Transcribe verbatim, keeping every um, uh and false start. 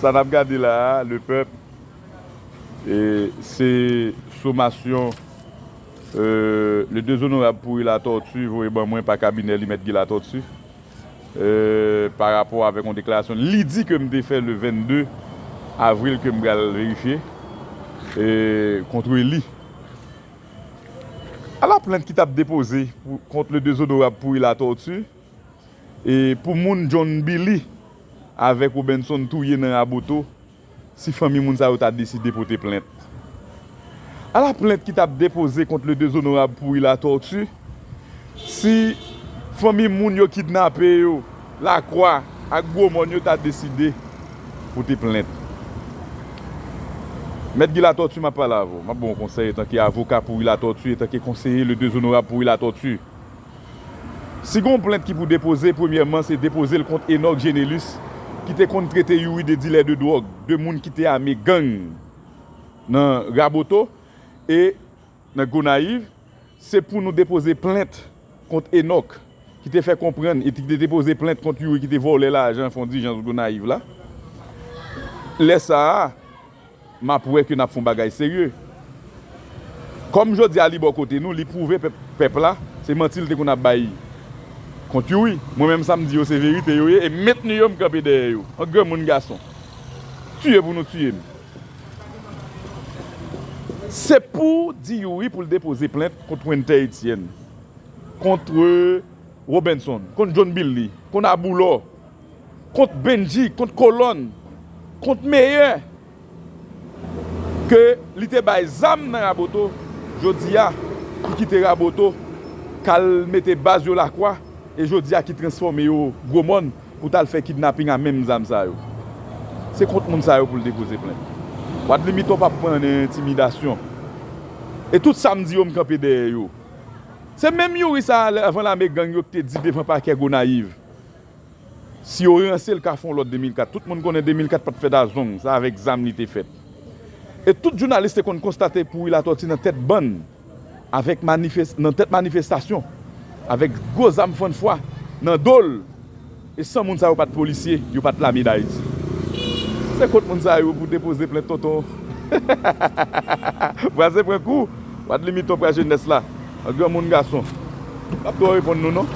Sa n ap gade la a, lepèp, e, se somasyon, e, le dezonorab Pourri Latortue voye ban mwen pa kabinè li, Mèt Guy Latortue, e, pa rapò avèk yon deklarasyon li di ke m te fè le vennde avril ke m pral verifye, e, kont li. Ala plent ki t ap depoze pou, kont le dezonorab Pourri Latortue, e pou moun John Billy avèk Robenson touye nan Raboto, si fanmi moun sa yo ta deside pote plent. Ala plent ki t ap depoze kont le dezonorab Pourri Latortue, si fanmi moun yo kidnape yo, Lakwa ak Gwomòn yo ta deside pote plent. Mèt Guy Latortue, m ap pale avè w. M ap ba w yon konsèy antanke avoka Pourri Latortue, antanke konseye le dezonorab Pourri Latortue. Si gen yon plent ki pou depoze, premyèman, se depoze l kont Enock Génelus, ki te konn trete Youri de dilè de dwòg, de moun ki te ame gang nan Raboto e nan Gonayiv. Se pou nou depoze plent kont Enock, ki te fè konprann, e ki te depoze plent kont Youri ki te vòlè lajan Fon Dijans Gonayiv la. Lè sa a, m ap wè ke n ap fè yon bagay serye. Kòm jodi a li bò kote nou, li pwouve pèp, pèp la, se manti l te konn ap bay kont Youri. Mwen menm sa m di yo se verite yo ye, e mentni yo m kanpe dèyè yo. An granmoun gason. Tiye pou nou tiye m. Se pou di Youri pou l depoze plent kont Wenter Etienne, kont Robenson, kont John Billy, kont Aboulò, kont Bendji, kont Kolòn, kont Meyè, ke li te bay zam nan Raboto, jodi a, ki kite Raboto, k al mete baz yo Lakwa, e jodi a ki transfòme yo Gwomòn pou t al fè kidnaping a menm zam sa yo. Se kont moun sa yo pou l depoze plent. Wadley Miton p ap pran nan entimidasyon. E tout sa m di yo, m kanpe dèyè yo. Se menm Youri sa a, avan lame gang yo, ki te di devan pakè Gonayiv, si yo ranse l ka fè yon lòt de mil kat. Tout moun konnen de mil kat pa t fèt a zong, se avèk zam li te fèt. E tout jounalis te konn konstate Pourri Latortue nan tèt bann, avèk manifes-, nan tèt manifestasyon, avèk gwo zam fann fwa nan do l, e san moun sa yo pa t polisye, yo pa t lame Dayiti. Se kont moun sa yo pou depoze plent, tonton. Bwaze pran kou, Wadley Miton pran jenès la. An granmoun gason. M ap twò reponn nou non.